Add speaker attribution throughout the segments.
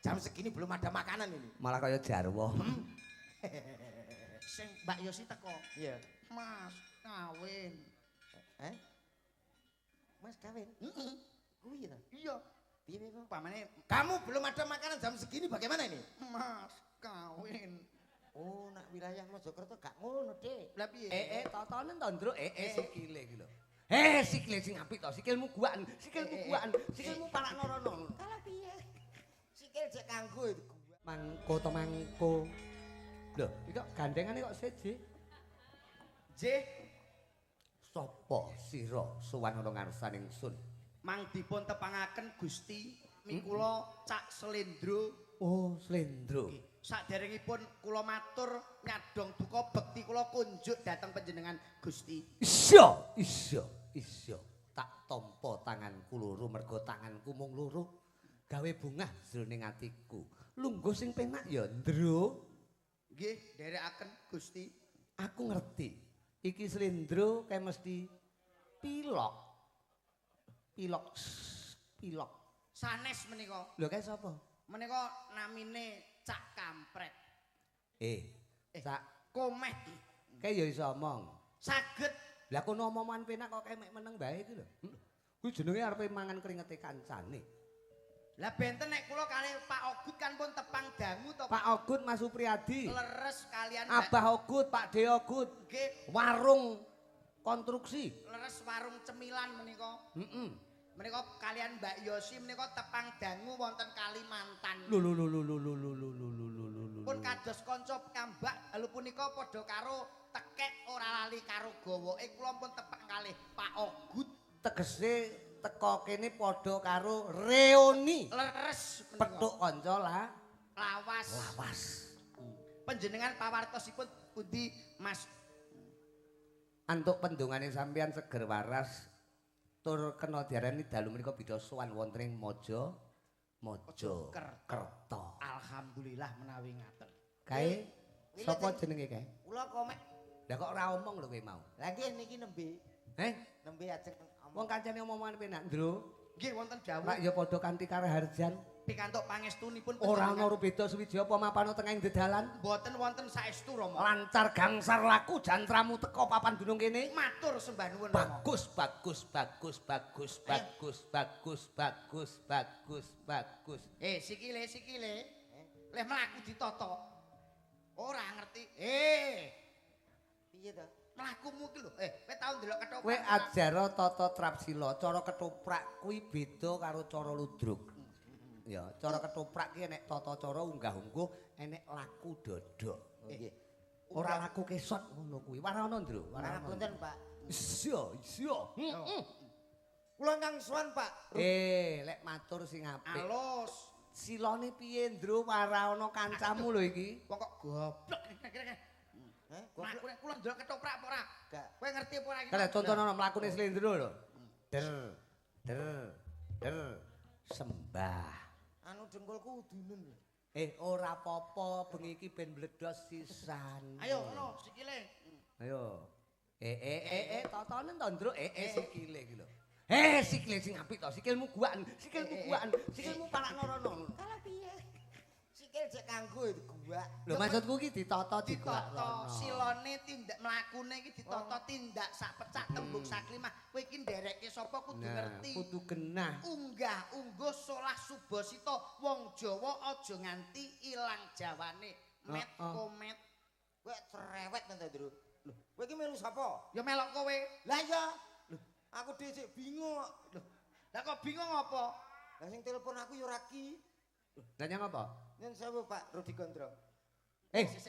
Speaker 1: Jam segini belum ada makanan ini.
Speaker 2: Malah kaya jarwo.
Speaker 3: Sing Mbak Yosi teko.
Speaker 1: Iya.
Speaker 3: Mas, kawin.
Speaker 1: Eh? Mas kawin?
Speaker 3: Heeh.
Speaker 1: Kuwi ta?
Speaker 3: Iya.
Speaker 1: Piye piye kok?
Speaker 3: Pamane
Speaker 1: Kamu belum ada makanan jam segini bagaimana ini?
Speaker 3: Mas, kawin.
Speaker 1: Oh, nak wilayah Mojokerto gak ngono, Dik.
Speaker 3: Lah piye?
Speaker 2: Totonen to, Ndruk. Sikile iki lho. Sikile sing apik to, sikilmu guaken, sikilmu guaken, sikilmu parakno rono.
Speaker 1: Kalah piye? Sikil jek kanggo itu gua.
Speaker 2: Mangko to mangko. Lho, iki kok gandengane kok seje?
Speaker 3: Nggih,
Speaker 2: Sopo sira sowan ana ngarsan ingsun?
Speaker 3: Mang dipun tepangaken Gusti mikula Cak Slendro.
Speaker 2: Oh, Slendro.
Speaker 3: Saderengipun kula matur nyadong duka bekti kula kunjuk dhateng panjenengan Gusti.
Speaker 2: Iya, iya, iya. Tak tampa tanganku loro mergo tanganku mung loro. Gawe bungah jroning atiku. Lungguh sing penak ya, Ndro.
Speaker 3: Nggih, nderekaken Gusti.
Speaker 2: Aku ngerti. Iki Slendro kae mesti pilok. Pilok, pilok.
Speaker 3: Sanes menika.
Speaker 2: Lho kae sapa?
Speaker 3: Menika namine Cak Kampret.
Speaker 2: Cak,
Speaker 3: Komeh
Speaker 2: kae ya iso omong.
Speaker 3: saged.
Speaker 2: Lah kono omongan penak kok kae mek meneng bae iki lho. Kuwi jenenge arepe mangan kringete kancane.
Speaker 3: Lah benten nek kula kalih Pak Ogut kan pun tepang dangu to.
Speaker 2: Pak Ogut Mas Supriyadi.
Speaker 3: Leres kalian
Speaker 2: Abah Ogut, Pak De Ogut.
Speaker 3: Nggih,
Speaker 2: Warung konstruksi.
Speaker 3: Leres warung cemilan menika.
Speaker 2: Heeh.
Speaker 3: Menika kalian Mbak Yosi menika tepang dangu wonten Kalimantan.
Speaker 2: Lho lho lho lho lho lho lho lho lho lho lho lho.
Speaker 3: Pun kados kanca piyambak, lho punika padha karo tekek ora lali karo gowoke kula pun tepang kalih Pak Ogut.
Speaker 2: Tegese teko kene padha karo reuni.
Speaker 3: Leres menika.
Speaker 2: Petuk kanca lah
Speaker 3: lawas.
Speaker 2: Lawas.
Speaker 3: Panjenengan pawartosipun pundi Mas?
Speaker 2: Antuk pendongane sampeyan seger waras tur kena diarani dalu menika bida sowan wonten ing Mojo Mojo
Speaker 3: Kerto.
Speaker 2: Kerto.
Speaker 3: Alhamdulillah menawi ngaten.
Speaker 2: Kae sapa jenenge kae?
Speaker 1: Kula komek.
Speaker 2: Lah kok ora omong lho kowe mau.
Speaker 1: Lah nggih niki nembe.
Speaker 2: Heh?
Speaker 1: Nembe ajeng omong.
Speaker 2: Wong kancane omongan penak, Ndro.
Speaker 3: Nggih wonten dawuh.
Speaker 2: Rak ya padha kanthi karaharjan.
Speaker 3: Pikantuk pangestunipun
Speaker 2: Ora ana rubeda suwiji apa mapana tengahing dedalan.
Speaker 3: Mboten wonten saestu Rama.
Speaker 2: Lancar gangsar laku jantramu teko papan gunung kene.
Speaker 3: Matur sembah nuwun Rama.
Speaker 2: Bagus, bagus, bagus, bagus, bagus, bagus, bagus, bagus, bagus.
Speaker 3: Sikile sikile. Leh mlaku ditata. Ora ngerti.
Speaker 1: Piye to?
Speaker 3: Mlakumu iki lho. Kowe tau ndelok ketoprak?
Speaker 2: Kowe ajara tata trapsila, cara ketoprak kuwi beda karo cara ludruk. Ya, cara ketoprak ki enek tata cara unggah-ungguh, enek laku dodok.
Speaker 1: Nggih.
Speaker 2: Ora laku kesot ngono kuwi. Warana, Ndro, warana.
Speaker 1: Ngapunten, Pak.
Speaker 2: Iya, iya. Heeh.
Speaker 1: Kula ingkang sowan, Pak.
Speaker 2: Lek matur sing apik.
Speaker 3: Alus.
Speaker 2: Silone piye, Ndro? Warana kancamu lho iki.
Speaker 3: Wong kok goblok.
Speaker 1: Heh,
Speaker 3: Mlaku nek kula ndelok ketoprak apa ora?
Speaker 1: Gak.
Speaker 3: Kowe ngerti apa ora iki?
Speaker 2: Kale contohno mlakune Slendro lho. Der, der, der, sembah.
Speaker 1: Anu dengkulku udunen lho.
Speaker 2: Ora apa-apa, bengi iki ben bledos sisan.
Speaker 3: Ayo ngono sikile.
Speaker 2: Ayo. Totonen to, Ndro. Sikile iki lho. Sikile sing apik to, sikilmu guaken, sikilmu guaken, sikilmu parakno rono.
Speaker 1: Kalah piye? Sikil jek kanggo itu gua.
Speaker 2: Lho maksudku iki ditata
Speaker 3: Ditata
Speaker 2: diguakrono.
Speaker 3: silone tindak mlakune iki ditata tindak sak pecak tembung saklimah. Kowe iki nderekke sapa kudu
Speaker 2: Nah,
Speaker 3: ngerti.
Speaker 2: kudu genah.
Speaker 3: Unggah ungguh solah subasita wong Jawa aja nganti ilang jawane. Met komet.
Speaker 1: Kowe cerewet to, Ndro. Lho, kowe iki melu sapa?
Speaker 3: Ya melok kowe.
Speaker 1: Lah iya. Lho, aku dhisik bingung kok.
Speaker 3: Lho, lah kok bingung apa?
Speaker 1: Lah sing telepon aku ya ora ki.
Speaker 2: Lah nyang apa?
Speaker 1: Nyun sewu Pak Rudi Gondrong.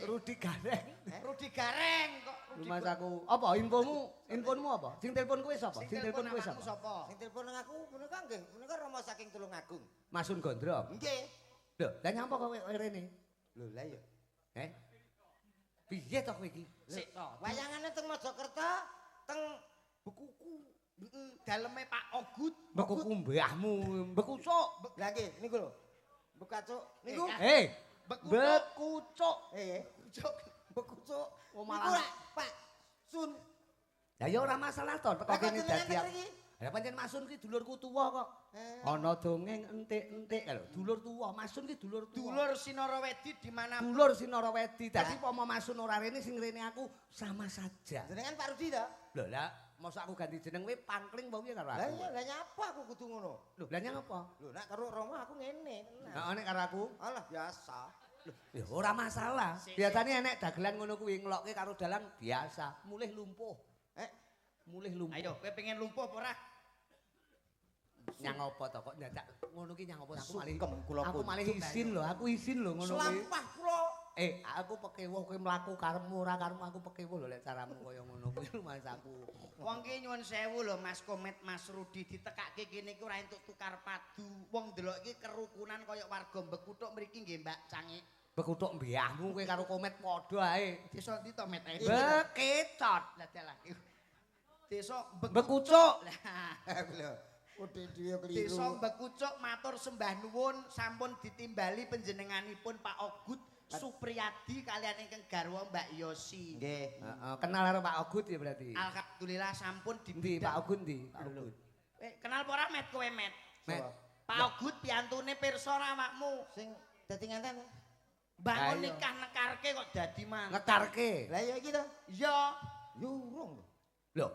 Speaker 2: Rudi Gareng.
Speaker 3: Rudi Gareng kok Rudi
Speaker 2: Mas aku, apa infomu? Infomu apa? Sing telepon kowe sapa? Sing telepon kowe
Speaker 3: awakmu
Speaker 2: sapa?
Speaker 3: sapa?
Speaker 1: Sing telepon aku menika nggih, menika Rama saking Tulungagung.
Speaker 2: Masun Gondrong.
Speaker 1: Nggih.
Speaker 2: Lho, lah nyapa kowe rene?
Speaker 1: Lho lah iya.
Speaker 2: Piye to kowe iki?
Speaker 3: Sik to.
Speaker 1: Wayangane teng Mojokerto, teng Bekuku.
Speaker 3: Daleme Pak Ogut.
Speaker 2: Bekuku mbahmu, bekucuk.
Speaker 1: Lah nggih niku lho. Bekacuk niku.
Speaker 3: Bekucuk.
Speaker 2: Bekucuk.
Speaker 3: Bekucuk.
Speaker 1: Bekucuk.
Speaker 2: Oh,
Speaker 1: Niku
Speaker 2: malah.
Speaker 1: lak Pak Sun.
Speaker 2: Lah ya ora masalah to, teko
Speaker 1: Lah kok
Speaker 2: kene
Speaker 1: jenengan
Speaker 2: dadi
Speaker 1: teng mriki?
Speaker 2: Lah pancen Masun ki dulurku tuwa kok. Ana dongeng entik-entik lho, dulur tuwa. Masun ki dulur tuwa.
Speaker 3: Dulur Sinarawedi di mana?
Speaker 2: Dulur Sinarawedi. Dadi pomo Masun ora rene sing rene aku sama saja.
Speaker 1: Jenengan Pak Rudi to?
Speaker 2: Lho lah, mosok aku ganti jeneng kowe pangkling apa piye karo
Speaker 1: Lah
Speaker 2: aku?
Speaker 1: iya, lah nyapa aku kudu ngono.
Speaker 2: Lho, lah nyang apa?
Speaker 1: Lho nek karo Romo aku ngene tenan.
Speaker 2: Heeh, nek karo aku
Speaker 1: Alah biasa.
Speaker 2: Ya ora masalah. Biasane enek dagelan ngono kuwi ngelokke karo dalang biasa, mulih lumpuh. Mulih lumpuh.
Speaker 3: Ayo, kowe pengen lumpuh apa ora?
Speaker 2: Nyang apa to kok ndadak ngono ki nyang apa aku malih
Speaker 1: Sungkem kula
Speaker 2: aku malih isin lho, aku isin lho ngono kuwi.
Speaker 1: Selampah kula.
Speaker 2: Aku pekewuh kowe mlaku karepmu ora karepmu aku pekewuh lho lek caramu kaya ngono kuwi Mas aku.
Speaker 3: Wong ki nyuwun sewu lho Mas Komet, Mas Rudi ditekake kene iki ora entuk tukar padu. Wong ndelok iki kerukunan kaya warga Bekuthuk mriki nggih Mbak Cangik.
Speaker 2: Bekuthuk mbiyahmu kowe karo Komet padha ae.
Speaker 3: Desa ndi to Met ae?
Speaker 2: Bekecot.
Speaker 3: Lah dalah. Desa
Speaker 2: Bekucuk.
Speaker 3: Lah.
Speaker 1: Lho, udah dhewe keliru.
Speaker 3: Desa Bekucuk matur sembah nuwun sampun ditimbali panjenenganipun Pak Ogut Supriyadi kalian ingkang garwa Mbak Yosi.
Speaker 1: Nggih.
Speaker 2: Heeh, kenal karo Pak Ogut ya berarti.
Speaker 3: Alhamdulillah sampun
Speaker 2: Endi Pak Ogut ndi? Pak Ogut.
Speaker 3: Kenal apa ora Met kowe Met?
Speaker 2: Met.
Speaker 3: Pak Ogut piyantune pirsa ora awakmu.
Speaker 1: Sing dadi nganten.
Speaker 3: Bangun nikah nekarke kok dadi manten.
Speaker 2: Ngekarke.
Speaker 1: Lah ya iki to.
Speaker 3: Iya.
Speaker 1: Yo urung.
Speaker 2: Lho.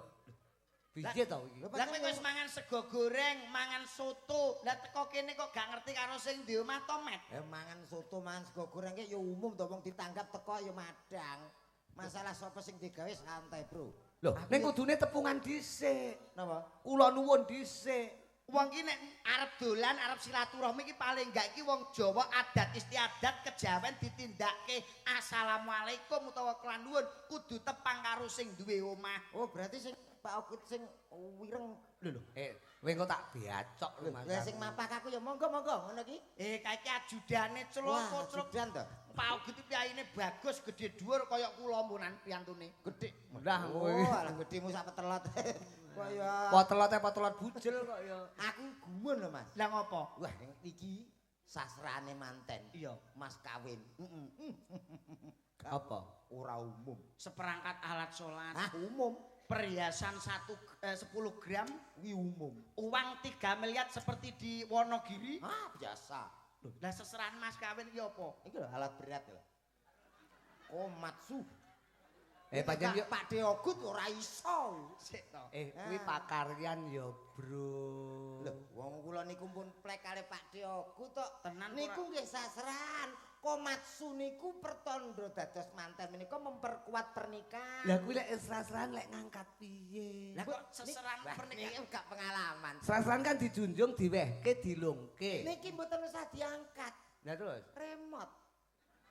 Speaker 2: Piye to iki?
Speaker 3: Lah kowe wis mangan sego goreng, mangan soto. Lah teko kene kok gak ngerti karo sing di omah to, Met?
Speaker 1: Mangan soto, mangan sego goreng ki ya umum to wong ditanggap teko ya madang. Masalah sapa sing digawe santai, Bro.
Speaker 2: Lho, ning kudune tepungan dhisik.
Speaker 1: Napa?
Speaker 2: Kula nuwun dhisik.
Speaker 3: Wong ki nek arep dolan, arep silaturahmi ki paling gak iki wong Jawa adat istiadat kejawen ditindakke assalamualaikum utawa kula nuwun kudu tepang karo sing duwe omah.
Speaker 1: Oh, berarti sing Pak Ogut sing wireng.
Speaker 3: Lho lho.
Speaker 2: Kowe engko tak biacok lho Mas.
Speaker 1: Lah sing mapak aku ya monggo-monggo ngono iki.
Speaker 3: Kae iki ajudane celoko-celok.
Speaker 1: Ajudan to.
Speaker 3: Pak Ogut iki piyayine bagus, gedhe dhuwur kaya kula mbunan piyantune.
Speaker 1: Gedhe.
Speaker 2: Lah kowe.
Speaker 1: Oh, alah gedhemu sak petelot. Kok ya.
Speaker 2: Potelote potelot bujel kok ya.
Speaker 1: Aku gumun lho, Mas.
Speaker 3: Lah ngopo?
Speaker 1: Wah, iki sasrane manten.
Speaker 3: Iya.
Speaker 1: Mas kawin.
Speaker 3: Heeh.
Speaker 2: Apa?
Speaker 1: Ora umum.
Speaker 3: Seperangkat alat sholat.
Speaker 1: Ah, umum.
Speaker 3: Perhiasan 10 gram
Speaker 1: kuwi umum.
Speaker 3: Uang 3 miliar seperti di Wonogiri.
Speaker 1: Ah, biasa.
Speaker 3: Lah seserahan mas kawin ki apa?
Speaker 1: Iki lho alat berat lho. Komatsu.
Speaker 2: Pancen yo
Speaker 1: Pak Deogut ora iso.
Speaker 3: Sik to.
Speaker 2: Kuwi pakaryan ya, Bro.
Speaker 1: Lho, wong kula niku pun plek kali Pak Deogut tok.
Speaker 3: Tenan
Speaker 1: niku nggih sasrahan. Komatsu niku pertandha dados manten menika memperkuat pernikahan.
Speaker 2: Lah kuwi lek sasrahan lek ngangkat piye?
Speaker 3: Lah kok seserahan pernikahan
Speaker 1: niki gak pengalaman.
Speaker 2: Sasrahan kan dijunjung, diwehke, dilungke.
Speaker 1: Niki mboten usah diangkat.
Speaker 2: Lah terus
Speaker 1: remote.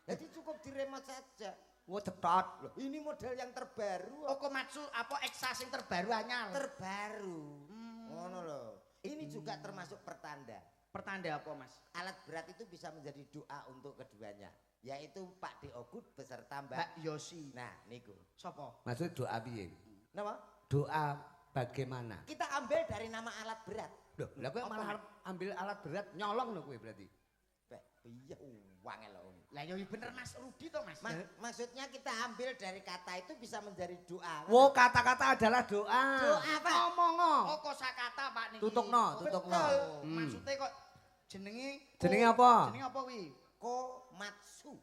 Speaker 1: Jadi cukup diremote saja.
Speaker 2: Wah, cetot.
Speaker 1: Loh, ini model yang terbaru.
Speaker 3: Oh, Komatsu apa Eksa sing terbaru anyar?
Speaker 1: Terbaru. Ngono lho. Ini juga termasuk pertanda.
Speaker 3: Pertanda apa, Mas?
Speaker 1: Alat berat itu bisa menjadi doa untuk keduanya, yaitu Pak Deogut beserta Mbak
Speaker 3: Mbak Yosi.
Speaker 1: Nah, niku.
Speaker 3: Sopo?
Speaker 2: Maksud doa piye?
Speaker 1: Napa?
Speaker 2: Doa bagaimana?
Speaker 1: Kita ambil dari nama alat berat.
Speaker 2: Loh, lah kowe malah arep ambil alat berat nyolong lho kowe berarti.
Speaker 1: Beh, piye uange lho.
Speaker 3: Lah ya bener Mas Rudi to, Mas.
Speaker 1: Maksudnya kita ambil dari kata itu bisa menjadi doa.
Speaker 2: Wo, kata-kata adalah doa.
Speaker 1: Doa, Pak.
Speaker 2: Omongo.
Speaker 3: Oh, kosakata, Pak niki.
Speaker 2: Tutukno, tutukno.
Speaker 3: Maksudnya kok jenenge
Speaker 2: Jenenge apa?
Speaker 3: Jenenge apa kuwi?
Speaker 1: Komatsu.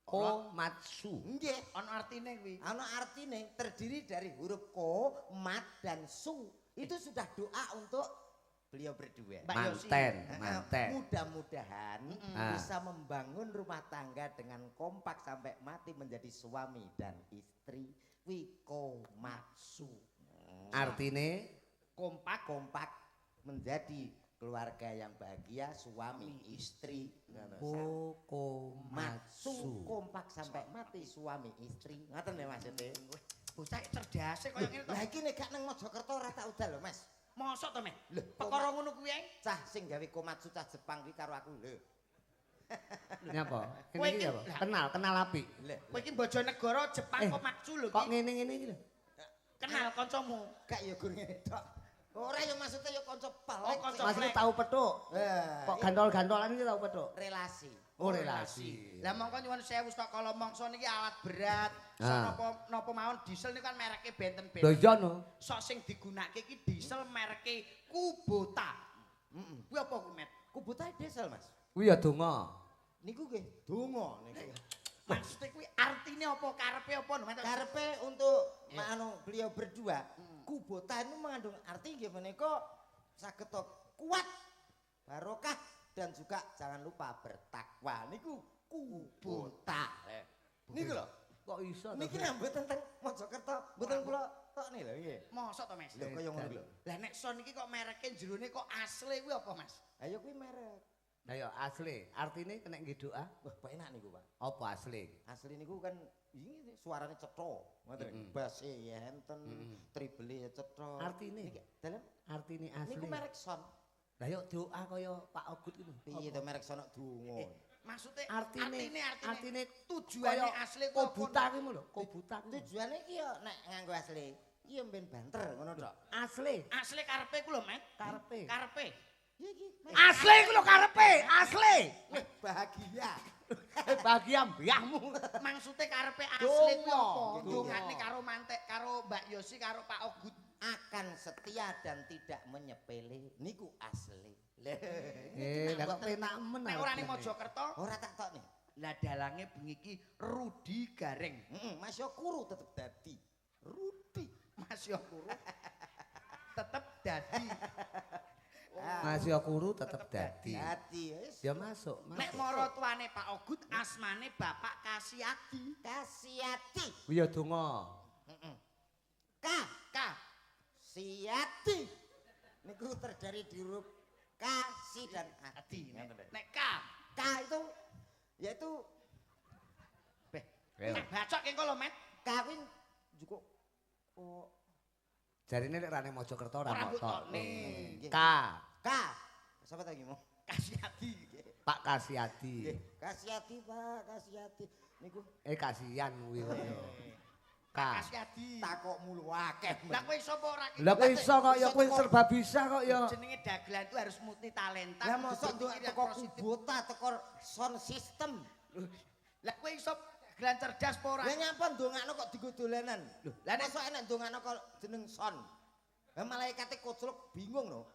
Speaker 2: Komatsu.
Speaker 1: Nggih.
Speaker 3: Ana artine kuwi.
Speaker 1: Ana artine terdiri dari huruf ko, mat dan su. Itu sudah doa untuk beliau berdua.
Speaker 3: Mbak Yosi.
Speaker 2: Manten, manten.
Speaker 1: Mudah-mudahan bisa membangun rumah tangga dengan kompak sampai mati menjadi suami dan istri. Wi Komatsu.
Speaker 2: Artine
Speaker 3: kompak,
Speaker 1: kompak menjadi keluarga yang bahagia, suami istri.
Speaker 2: Oh, Komatsu.
Speaker 1: Kompak sampai mati suami istri. Ngoten lho maksudnya.
Speaker 3: Bocah cerdas kaya ngene to.
Speaker 1: Lah iki nek gak nang Mojokerto ora tak udal lho, Mas.
Speaker 3: Mosok to, Meh?
Speaker 1: Lho,
Speaker 3: perkara ngono kuwi ae.
Speaker 1: Cah sing gawe Komatsu cah Jepang kuwi karo aku lho.
Speaker 2: Nyapa? Ngene iki apa? Kenal, kenal apik.
Speaker 3: Kowe iki Bojonegoro Jepang Komatsu lho iki.
Speaker 2: Kok ngene-ngene iki lho?
Speaker 3: Kenal kancamu.
Speaker 1: Gak ya gur ngene tok. Ora ya maksudnya ya kanca pelek.
Speaker 3: Oh, kanca
Speaker 2: Maksudnya tau petuk. Kok gantol-gantolan iki tau petuk.
Speaker 1: Relasi.
Speaker 2: Oh, relasi.
Speaker 3: Lah mongko nyuwun sewu stok kala mangsa niki alat berat. Sok napa napa mawon diesel niku kan mereke benten-benten.
Speaker 2: Lho iya no.
Speaker 3: Sok sing digunakake iki diesel mereke Kubota. Heeh. Kuwi apa kuwi, Met?
Speaker 1: Kubota diesel, Mas.
Speaker 2: Kuwi ya donga.
Speaker 1: Niku nggih donga niku.
Speaker 3: Maksudnya kuwi artine apa karepe apa lho, Met?
Speaker 1: Karepe untuk anu beliau berdua, Kubota itu mengandung arti nggih menika saged kuat, barokah dan juga jangan lupa bertakwa. Niku Kubota. Niku lho.
Speaker 2: Kok iso to?
Speaker 1: Niki nek mboten teng Mojokerto, mboten kula tokne lho nggih.
Speaker 3: Mosok to, Mas?
Speaker 1: Lho kaya ngono lho.
Speaker 3: Lah nek son iki kok mereke jerone kok asli kuwi apa, Mas?
Speaker 1: Ayo kuwi merek.
Speaker 2: Lah ya asli, artine kena nggih doa.
Speaker 1: Wah, enak niku, Pak.
Speaker 2: Apa asli?
Speaker 1: Asli niku kan iki suarane cetha, ngoten. Base ya enten, tribele ya cetha.
Speaker 2: Artine
Speaker 1: dalem
Speaker 2: artine asli.
Speaker 1: Niku merek son.
Speaker 2: Lah yo doa kaya Pak Ogut iki lho.
Speaker 1: Piye to merek son kok donga.
Speaker 3: Maksudnya
Speaker 2: artine
Speaker 3: tujuane asli kok
Speaker 2: Kubota kuwi lho, Kubota.
Speaker 1: Tujuane iki yo nek nganggo asli, iki yo ben banter ngono tok.
Speaker 2: Asli.
Speaker 3: Asli karepe ku lho, Met.
Speaker 2: Karepe.
Speaker 3: Karepe.
Speaker 1: Iki.
Speaker 2: Asli ku lho karepe, asli.
Speaker 1: Wih, bahagia.
Speaker 2: Bahagia mbahmu.
Speaker 3: Maksude karepe asli kuwi apa?
Speaker 1: Dongane
Speaker 3: karo mantek karo Mbak Yosi karo Pak Ogut
Speaker 1: akan setia dan tidak menyepele niku asli.
Speaker 2: Lah kok penak men.
Speaker 3: Nek ora ning Mojokerto,
Speaker 1: ora tak tokne.
Speaker 3: Lah dalange bengi iki Rudi Gareng.
Speaker 1: Heeh, Mas yo kuru tetep dadi. Rudi.
Speaker 3: Mas yo kuru tetep dadi.
Speaker 2: Mas yo kuru tetep dadi.
Speaker 1: Dadi wis.
Speaker 2: Ya masuk, masuk.
Speaker 3: Nek maratuane Pak Ogut asmane Bapak Kasiadi.
Speaker 1: Kasiadi.
Speaker 2: Kuwi ya donga.
Speaker 1: Heeh. K
Speaker 3: K
Speaker 1: Siati. Niku terdiri di huruf K, C dan Adi.
Speaker 3: Nek K,
Speaker 1: K itu yaitu
Speaker 3: beh. Nek bacok engko lho, Met.
Speaker 1: K kuwi njukuk oh
Speaker 2: jarine nek rane Mojokerto ora motokne. K.
Speaker 1: K. Sapa ta iki mau?
Speaker 3: Kasiadi.
Speaker 2: Pak Kasiadi.
Speaker 1: Nggih, Kasiadi, Pak, Kasiadi. Niku
Speaker 2: kasihan kuwi kok. K.
Speaker 3: Kasiadi.
Speaker 1: Takokmu lho akeh.
Speaker 3: Lah kowe iso apa ora?
Speaker 2: Lah kowe iso kok ya kowe serba bisa kok ya.
Speaker 3: Jenenge dagelan itu harus multi talenta.
Speaker 1: Lah mosok nduk teko Kubota teko sound system.
Speaker 3: Lah kowe iso dagelan cerdas apa ora?
Speaker 1: Lah nyapa ndongakno kok dienggo dolanan. Lho, lah nek sok enek ndongakno kok jeneng sound. Lah malaikate koclok bingung lho.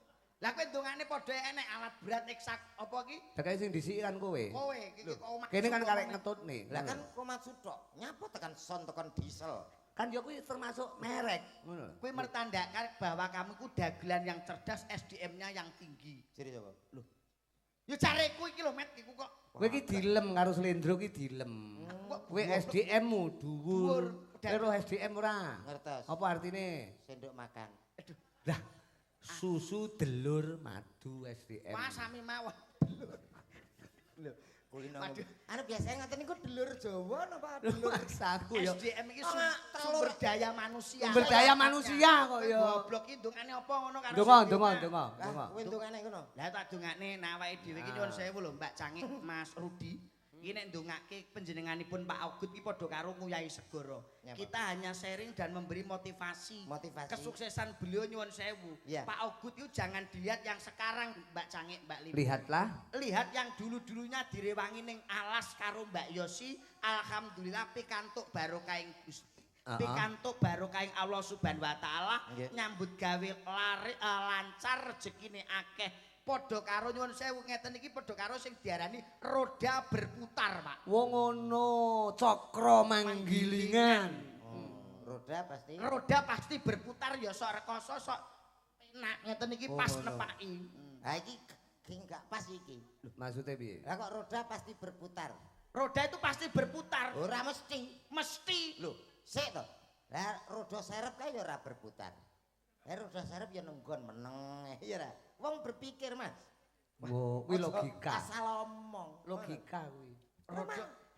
Speaker 3: Lah kowe ndongane padha enek alat berat eksak apa iki?
Speaker 2: Tekane sing disiki kan kowe.
Speaker 3: Kowe iki kok omah.
Speaker 2: Kene kan karek ngetutne.
Speaker 1: Lah kan Komatsu tok. Nyapa tekan sound tekan diesel.
Speaker 2: Kan ya kuwi termasuk merek ngono lho.
Speaker 3: Kuwi mertandakan bahwa kamu ku dagelan yang cerdas, SDM-nya yang tinggi.
Speaker 1: Jere sapa?
Speaker 3: Lho. Ya careku iki lho, Met, iku kok.
Speaker 2: Kowe iki dilem karo Slendro iki dilem. Kowe SDM-mu dhuwur. Kowe SDM ora?
Speaker 1: Ngertos.
Speaker 2: Apa artine?
Speaker 1: Sendok makan.
Speaker 3: Aduh.
Speaker 2: Lah susu delur madu SDM.
Speaker 3: Wah sami mawon.
Speaker 1: Lho, kulino. Anu biasane ngoten niku delur Jawa napa delur
Speaker 2: maksaku ya.
Speaker 3: SDM iki sumber daya manusia.
Speaker 2: Sumber daya manusia kok ya.
Speaker 3: Goblok iki ndongane apa ngono karo.
Speaker 2: Ndonga, ndonga, ndonga.
Speaker 1: Kowe ndongane ngono.
Speaker 3: Lah tak dongakne nek awake dhewe iki nyuwun sewu lho Mbak Cangik Mas Rudi. Iki nek ndongake panjenenganipun Pak Ogut iki padha karo Nguyai Segara. Kita hanya sharing dan memberi motivasi.
Speaker 1: Motivasi.
Speaker 3: Kesuksesan beliau nyuwun sewu.
Speaker 1: Ya.
Speaker 3: Pak Ogut itu jangan dilihat yang sekarang Mbak Cangik, Mbak Lim.
Speaker 2: Lihatlah.
Speaker 3: Lihat yang dulu-dulunya direwangi ning alas karo Mbak Yosi, alhamdulillah pikantuk barokahing Gusti. Pikantuk barokahing Allah Subhanahu wa taala, nyambut gawe lari lancar rezekine akeh. Padha karo nyuwun sewu ngeten iki padha karo sing diarani roda berputar, Pak.
Speaker 2: Wong ngono, cakra manggilingan.
Speaker 1: Roda pasti.
Speaker 3: Roda pasti berputar ya sok rekoso sok penak ngeten iki pas nepaki.
Speaker 1: Ha iki gak pas iki.
Speaker 2: Lho, maksude piye?
Speaker 1: Lah kok roda pasti berputar.
Speaker 3: Roda itu pasti berputar.
Speaker 1: Ora mesti.
Speaker 3: Mesti.
Speaker 1: Lho, sik to. Lah roda serep kae ya ora berputar. Lah roda serep ya nenggon meneng ya ora. Wong berpikir, Mas.
Speaker 2: Wo, kuwi logika.
Speaker 1: Asal omong.
Speaker 2: Logika kuwi.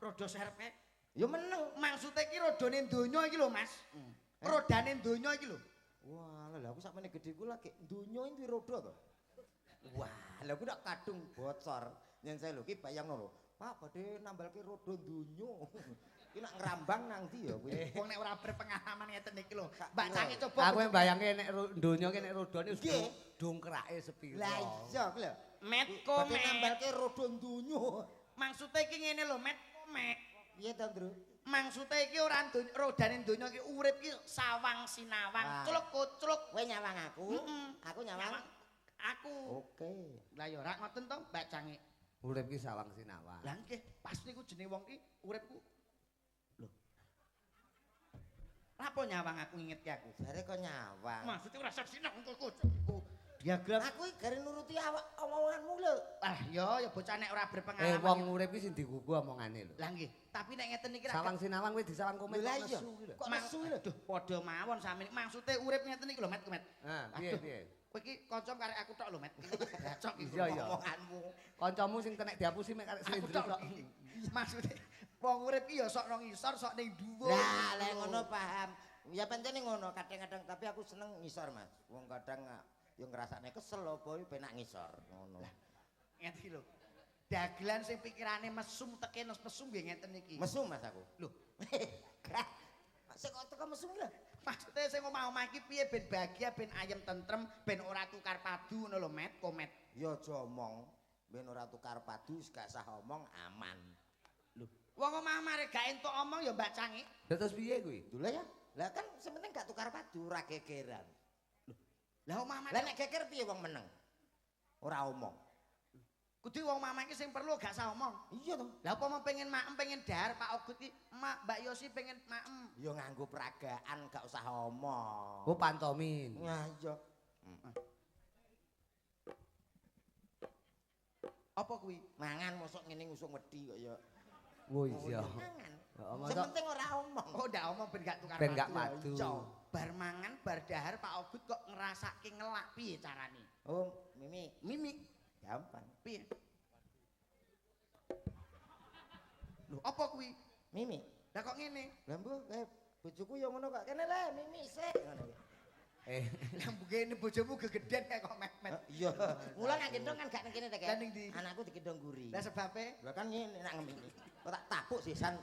Speaker 3: Roda serep kae
Speaker 1: ya meneng.
Speaker 3: Maksude iki rodane donya iki lho, Mas. Rodane donya iki lho.
Speaker 1: Wah, lha aku sakmene gedhe ku lagi donya iki roda to. Wah, lha aku nak kadung bocor. Yen saya lho ki bayangno lho. Pak badhe nambalke roda donya. Ki nak ngrambang nang ndi ya kuwi.
Speaker 3: Wong nek ora berpengalaman ngeten iki lho. Mbak Cange coba.
Speaker 2: Aku mbayangke nek donya ki nek rodane wis dongkrake sepiro.
Speaker 1: Lah iya kuwi lho.
Speaker 3: Metko
Speaker 1: badhe nambalke roda donya.
Speaker 3: Maksude iki ngene lho, Met. Mek.
Speaker 1: Piye to, Ndru?
Speaker 3: Maksude iki ora rodane donya iki urip iki sawang sinawang, cluk-cluk.
Speaker 1: Kowe nyawang aku, aku nyawang
Speaker 3: aku.
Speaker 1: Oke.
Speaker 3: Lah ya ora ngoten to, Mbak Cangik.
Speaker 2: Urip iki sawang sinawang.
Speaker 3: Lah nggih, pas niku jenenge wong ki uripku. Lho. Lapo nyawang aku ngingetke aku?
Speaker 1: Jare kok nyawang.
Speaker 3: Maksude ora sinawang kok. Diagram.
Speaker 1: Aku iki gare nuruti awak omonganmu lho.
Speaker 3: Ah ya ya bocah nek ora berpengalaman.
Speaker 2: Wong urip iki sing digugu omongane lho.
Speaker 3: Lah nggih, tapi nek ngeten iki
Speaker 2: sawang sinawang kowe disawang komen
Speaker 1: kok nesu ki lho. Kok nesu lho.
Speaker 3: Aduh, padha mawon sami. Maksude urip ngeten iki lho, Met, Met.
Speaker 2: Ha, piye piye?
Speaker 3: Kowe iki kanca karek aku tok lho, Met. Bacok iki
Speaker 1: omonganmu.
Speaker 2: Kancamu sing kenek diapusi mek karek slendro tok.
Speaker 3: Maksude wong urip iki ya sok nang ngisor, sok ning dhuwur.
Speaker 1: Lah, lek ngono paham. Ya pancene ngono kadang-kadang tapi aku seneng ngisor, Mas. Wong kadang yo ngrasakne kesel apa penak ngisor ngono.
Speaker 3: Lah ngene iki lho. Dagelan sing pikirane mesum teke mesum nggih ngeten iki.
Speaker 1: Mesum Mas aku.
Speaker 3: Lho.
Speaker 1: Sing kok teko mesum lho.
Speaker 3: Maksude sing omah-omah iki piye ben bahagia, ben ayem tentrem, ben ora tukar padu ngono lho, Met, komet.
Speaker 1: Ya aja omong, ben ora tukar padu wis gak sah omong aman.
Speaker 3: Lho, wong omah-omah rek gak entuk omong ya Mbak Cangik.
Speaker 2: Lah terus piye kuwi?
Speaker 1: Lho ya. Lah kan sing penting gak tukar padu, ora gegeran.
Speaker 3: Lah omah-omah
Speaker 1: lah nek geger piye wong meneng? Ora omong.
Speaker 3: Kudu wong omah iki sing perlu gak sah omong.
Speaker 1: Iya to.
Speaker 3: Lah apa mau pengen maem, pengen dahar Pak Ogut iki, Mak Mbak Yosi pengen maem.
Speaker 1: Ya nganggo peragaan gak usah omong.
Speaker 2: Oh pantomin.
Speaker 1: Nah iya.
Speaker 3: Apa kuwi?
Speaker 1: Mangan mosok ngene ngusung wedi kok ya.
Speaker 2: Oh iya.
Speaker 1: Mangan. Sing penting ora omong.
Speaker 3: Oh ndak omong ben gak tukar
Speaker 2: ben gak padu.
Speaker 3: Bar mangan, bar dahar Pak Ogut kok ngrasake ngelak piye carane?
Speaker 1: Oh, Mimi.
Speaker 3: Mimi.
Speaker 1: Gampang.
Speaker 3: Piye? Lho, apa kuwi?
Speaker 1: Mimi.
Speaker 3: Lah kok ngene?
Speaker 1: Lah mbuh, bojoku ya ngono kok. Kene le, Mimi sik ngono.
Speaker 3: Lah mbugene bojomu gegeden kok met-met.
Speaker 1: Iya. Mula nek gendong kan gak nang kene ta,
Speaker 3: Kek.
Speaker 1: Anakku digendong guri.
Speaker 3: Lah sebabe?
Speaker 1: Lah kan ngene nak ngemini. Kok tak tapuk sisan.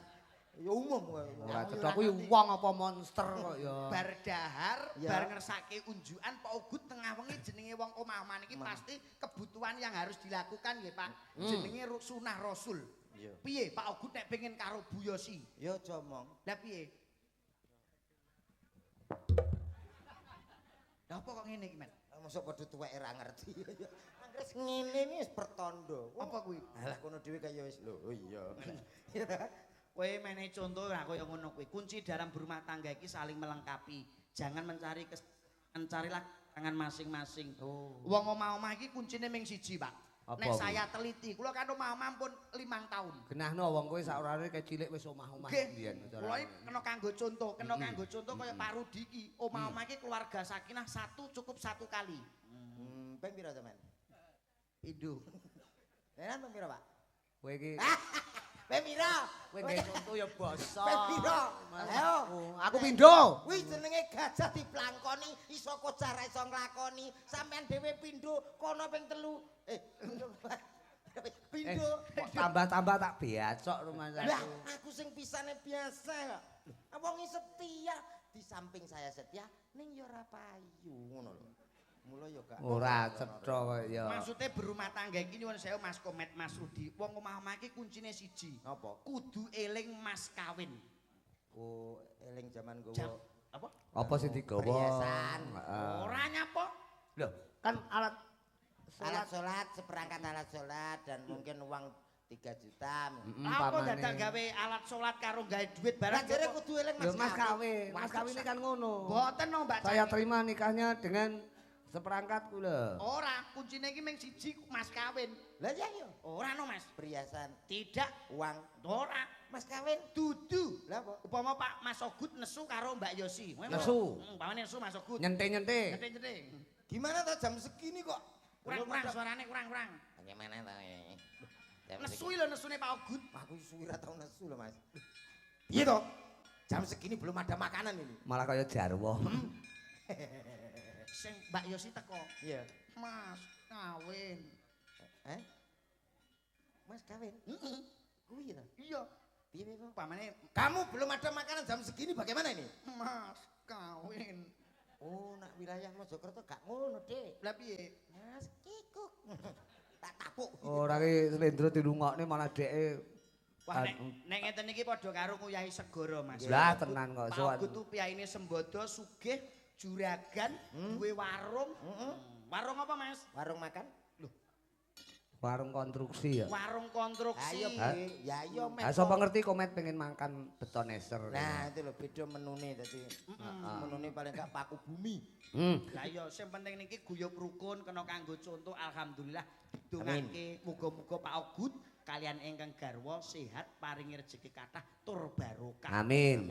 Speaker 1: Ya umum kowe.
Speaker 2: Ora cetha kuwi wong apa monster kok ya.
Speaker 3: Bar dahar, bar ngersake unjukan Pak Ogut tengah wengi jenenge wong omah-omah niki pasti kebutuhan yang harus dilakukan nggih Pak. Jenenge sunah Rasul. Piye Pak Ogut nek pengen karo Bu Yosi?
Speaker 1: Ya aja omong.
Speaker 3: Lah piye? Lah apa kok ngene iki, Men?
Speaker 1: Mosok padha tuweke ra ngerti. Anggres ngene iki wis pertanda.
Speaker 3: Apa kuwi?
Speaker 1: Alah kono dhewe kaya wis lho, oh iya.
Speaker 3: Kowe menehi contoh ora kaya ngono kuwi. Kunci dalam berumah tangga iki saling melengkapi. Jangan mencari mencarilah tangan masing-masing.
Speaker 2: Oh.
Speaker 3: Wong omah-omah iki kuncine ming siji, Pak.
Speaker 2: Apa
Speaker 3: Nek
Speaker 2: kuwi?
Speaker 3: saya teliti, kula kan omah-omah pun 5 tahun.
Speaker 2: Genahno wong kowe sakurane kae cilik wis omah-omah mbiyen.
Speaker 3: Kula iki kena kanggo contoh, kena kanggo contoh kaya Pak Rudi iki. Omah-omah iki keluarga sakinah satu cukup satu kali.
Speaker 1: Ping pira sampean?
Speaker 3: Pindho.
Speaker 1: Nek ping pira, Pak?
Speaker 2: Kowe iki
Speaker 1: Ping pira?
Speaker 2: Kowe nggae contoh ya basa.
Speaker 1: Ping pira? Ayo.
Speaker 2: Aku pindho.
Speaker 1: Kuwi jenenge gajah diplangkoni, iso kocar iso nglakoni. Sampean dhewe pindho, kono ping 3. Pindho.
Speaker 2: Tambah-tambah tak biacok rumah
Speaker 1: Lah,
Speaker 2: aku.
Speaker 1: aku sing pisane biasa kok. Wong setia, di samping saya setia ning ya ora payu ngono lho. Mula ya gak
Speaker 2: ora cetha kok ya.
Speaker 3: Maksudnya berumah tangga iki nyuwun sewu Mas Komet Mas Rudi. Wong omah-omah iki kuncine siji.
Speaker 1: Napa?
Speaker 3: Kudu eling mas kawin.
Speaker 1: Oh, eling jaman gowo.
Speaker 3: Apa?
Speaker 2: Apa sing digawa?
Speaker 1: Perhiasan.
Speaker 3: Ora nyapa.
Speaker 2: Lho, kan alat
Speaker 1: alat salat, seperangkat alat salat dan mungkin uang 3 juta.
Speaker 3: Apa dadak gawe alat salat karo gawe duit barang?
Speaker 1: Jare kudu eling
Speaker 2: mas kawin. Mas kawine kan ngono.
Speaker 3: Mboten no, Mbak.
Speaker 2: Saya terima nikahnya dengan seperangkat kula.
Speaker 3: Ora, kuncine iki mung siji mas kawin.
Speaker 1: Lah iya yo.
Speaker 3: Ora no, Mas.
Speaker 1: Perhiasan.
Speaker 3: Tidak,
Speaker 1: uang.
Speaker 3: Ora.
Speaker 1: Mas kawin
Speaker 3: dudu.
Speaker 1: Lah apa?
Speaker 3: Upama Pak Mas Ogut nesu karo Mbak Yosi.
Speaker 2: Nesu.
Speaker 3: Umpamane nesu Mas Ogut.
Speaker 2: Nyente-nyente.
Speaker 3: Nyente-nyente.
Speaker 1: Gimana ta jam segini kok?
Speaker 3: Kurang-kurang suarane kurang-kurang.
Speaker 1: Bagaimana ta ini?
Speaker 3: Nesu lho nesune Pak Ogut.
Speaker 1: Aku suwi ra tau nesu lho, Mas. Piye to? Jam segini belum ada makanan ini.
Speaker 2: Malah kaya jarwo.
Speaker 3: Sing Mbak Yosi teko.
Speaker 1: Iya.
Speaker 3: Mas kawin.
Speaker 1: Eh? Mas kawin?
Speaker 3: Heeh.
Speaker 1: Kuwi ta?
Speaker 3: Iya.
Speaker 1: Piye piye?
Speaker 3: Pamane
Speaker 1: kamu belum ada makanan jam segini bagaimana ini?
Speaker 3: Mas kawin.
Speaker 1: Oh, nak wilayah Mojokerto gak ngono, Dik.
Speaker 3: Lah piye?
Speaker 1: Mas kikuk. Tak kapuk.
Speaker 2: Ora ki slendro dilungokne malah dheke.
Speaker 3: Wah, nek ngeten iki padha karo nguyahi segara, Mas.
Speaker 2: Lah tenan kok
Speaker 3: sowan. Pak Ogut piyayine Sembodo sugih juragan duwe warung. Warung apa, Mas?
Speaker 1: Warung makan.
Speaker 3: Lho.
Speaker 2: Warung konstruksi ya.
Speaker 3: Warung konstruksi.
Speaker 1: Ayo, ya iya met.
Speaker 2: Ha sapa ngerti komet pengen makan beton eser.
Speaker 1: Nah, itu lho beda menune dadi. Menune paling gak paku bumi.
Speaker 3: Lah iya sing penting niki guyub rukun kena kanggo contoh alhamdulillah didongake muga-muga Pak Ogut kalian ingkang garwa sehat paringi rejeki kathah tur barokah.
Speaker 2: Amin.